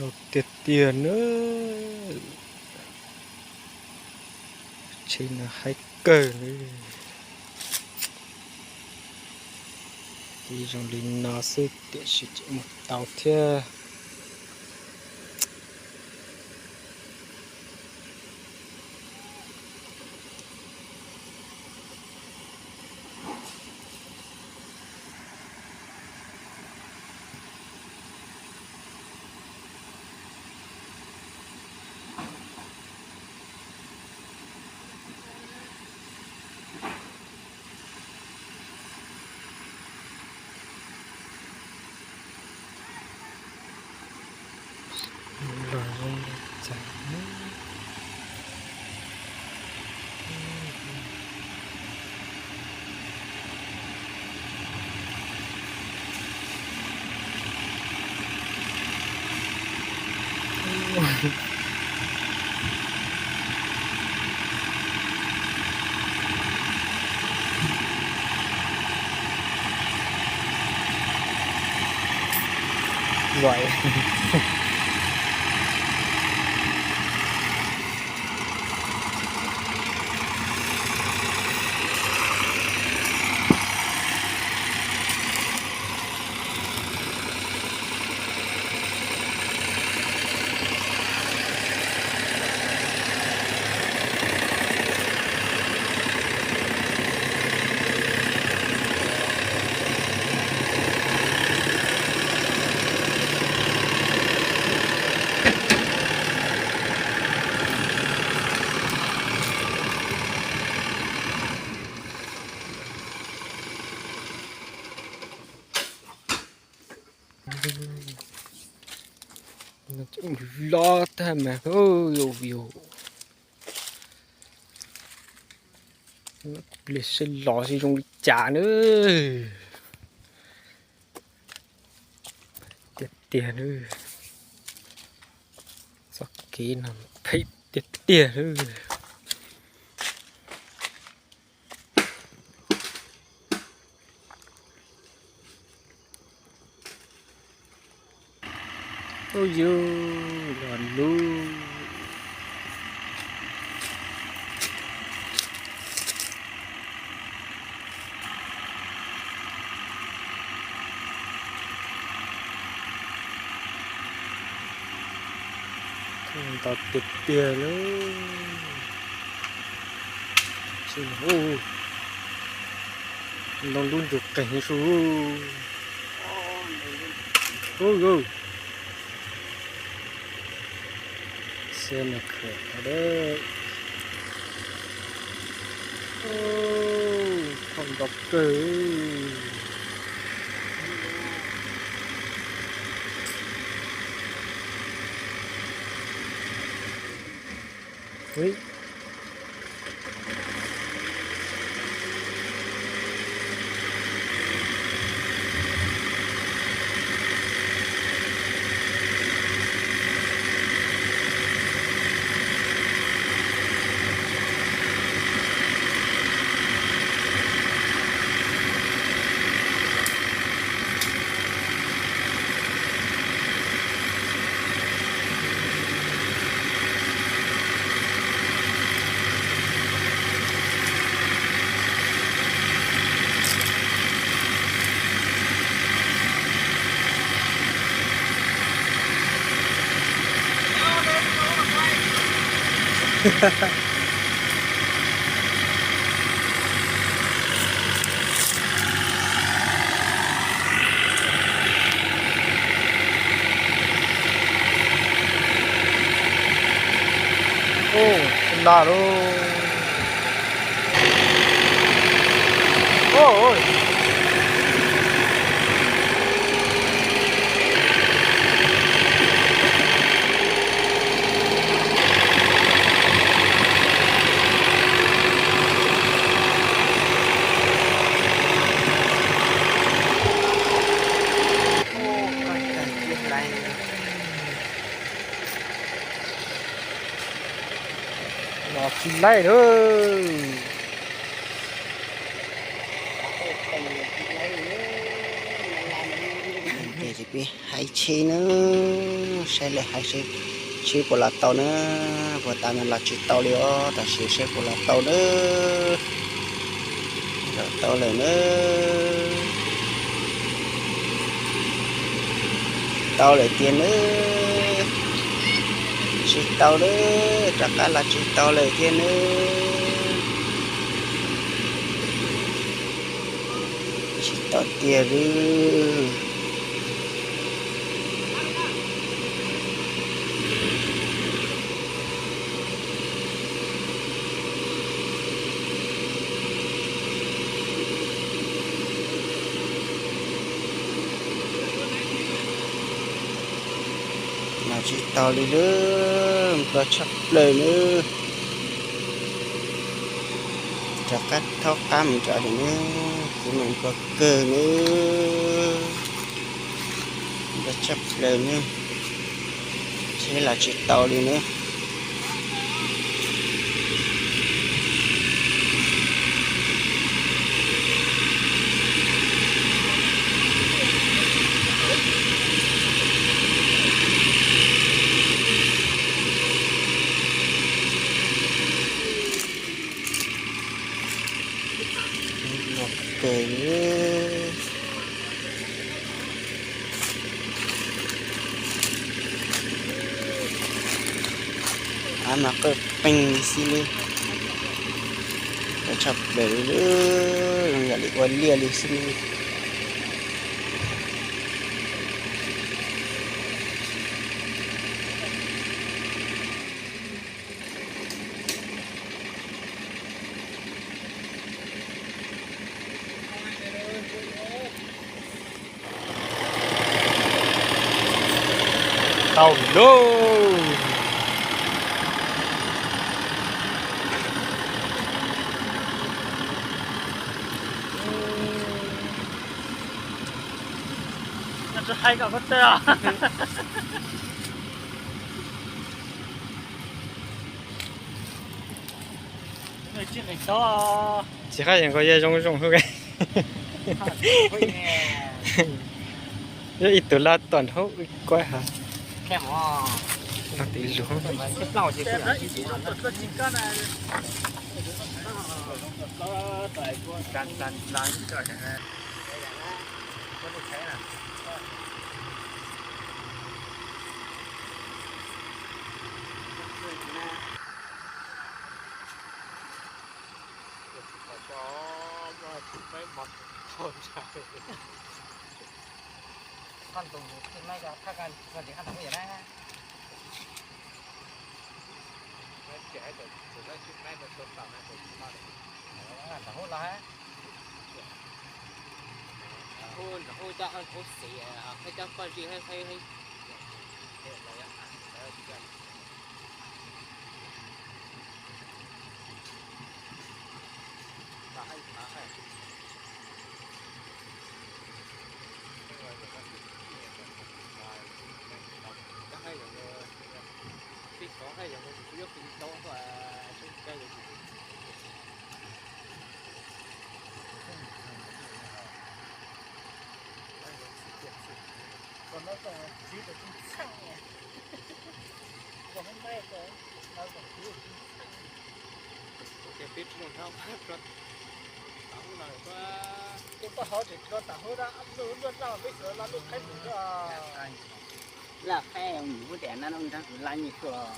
Tiag tiag na, tsheb no haib kawg li. Ces zoo li no xwb tiam sis tseem mus tau thiab. Los zoo li cas ne? Luaj. Los tag mas, yus, yus, pliag seb los zoo li cas na. Tiag tiag na, txoj kev no phem tiag tiag na. Ub yus, los lub. Ntau tiag tiag lauj. Ntoo lub ntsuag qeeg su. Ub yus. Xia nws khawm no deb. Ub, thauj nto kawg. Ub, na lauj. Los tsis laij lawm. Peb hais tsheb nawb, saib lawv hais tsheb puas los tau nawb, puas tas no los tsis tau li os, tab sis saib puas los tau nawb. Los tau lawm nawb, tau lawm tiag nawb, tsis tau nawb, rov qab los tsis tau lawm tiag nawb, tsis tau tiag nawb. Los tsis tau li lawm, npau tshaj plaws nawb. Rov qab thaub qab mus rau tim nawb, kuv mus npau kawg nawb, npau tshaj plaws nawb, tsheb los tsis tau li nawb. Los kawg. Av mas qawj qeeg xwb li, qawj tshaj plaws li, zoo yam li ua liaj li xwb li. Tau lauj. Tsis hais kom koj tawg. Tsis hais yeej nkaus yog zoo zoo hwb. Yog ib tug laj tom nraub ib kuab ha. Los twb zoo. Qhov tus tus no yog thaj koj tus no ces qhov tus no yog na. Tus no tus no tus no tus no tus no tus no tus no. Hu nrog hu coj hu xim, hu coj poj zig hu hu. Kom no kom txiv kom txheej, kom no no kom no kom txiv kom txheej. Ces peb tsis zoo thab, tau hauv tseem dlua tam huv dab luj luaj zaj peb xyuas los luj qhaib mus. Laj qhaib mus hub tias no ntag tus laj nyuj tuaj.